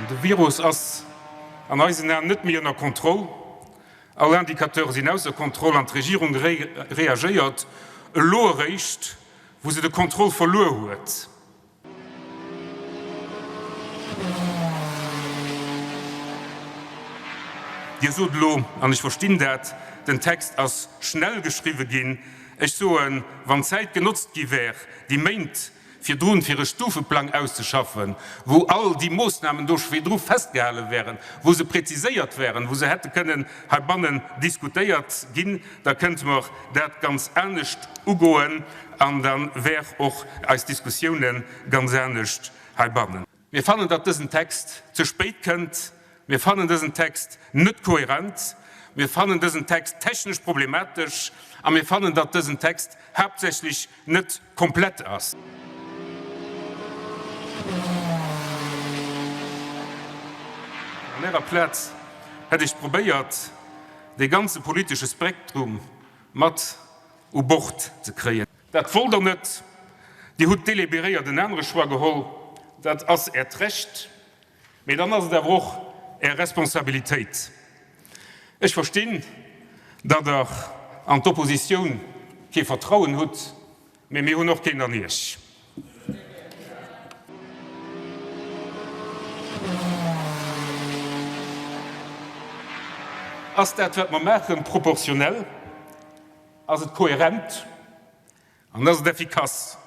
De Virus ass an eisen Aen net méi ënner Kontroll. All Indicateure sinn ausser Kontroll an d'Regierung reagéiert elo eréischt, wou se de Contrôle verluer huet. Dir sot elo, an ech verstinn dat, den Text ass schnell geschriwwe ginn. Ech soen, wann d'Zäit genotzt gi wär, déi Méint virdrun, fir e Stufeplang auszeschaffen, wou all déi Moossnamen do scho virdru festgehale wären, wou se präziséiert wären, wou se hätte kënnen heibannen diskutéiert ginn, da kënnte mer dat ganz anescht ugoen an da wär och eis Diskussiounen ganz anescht heibannen. Mir fannen, datt dësen Text ze spéit kënnt. Mir fannen dësen Text net kohärent. Mir fannen dësen Text technesch problematesch a mir fannen, datt dësen Text haaptsächlech net komplett ass. An Ärer Plaz hätt ech probéiert, dee ganze politesche Spektrum mat u Bord ze kréien. Dat wollt Der net. Dir hutt délibéréiert en anere Choix geholl. Dat ass Äert Recht, mee dann ass et awer och Är Responsabilitéit. Ech verstinn, datt Der an d'Oppositioun kee Vertrauen hutt, mee mir hunn och keent an Iech. Ass dat, wat mer maachen, proportionell? Ass et kohärent an ass et effikass?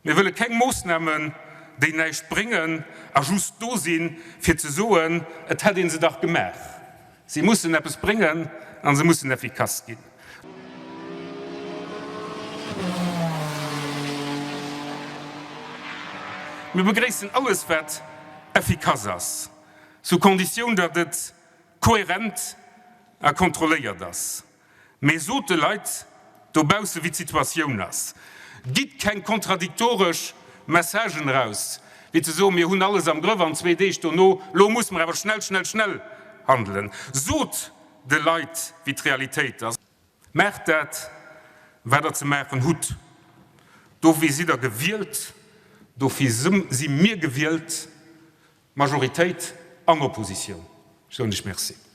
Mir wëlle keng Moossnamen, déi näischt bréngen a just do sinn, fir ze soen, et hätt ee se dach gemaach. Si mussen eppes bréngen a se mussen effikass ginn. Mir begréissen alles, wat effikass ass, sous Conditioun, datt et kohärent a kontrolléiert ass. Mee sot de Leit dobausse wéi d'Situatioun ass. Gitt keng kontradiktoresch Messagen eraus, wéi ze soen, mir hunn alles am Grëff an zwee Deeg dono, lo musse mer awer schnell, schnell, schnell handelen. Sot de Leit wéi d'Realitéit ass. Maacht dat, wat der ze maachen hutt. Dofir sidd der gewielt, dofir si mir gewielt, Majoritéit an Oppositioun. Ech soen lech Merci.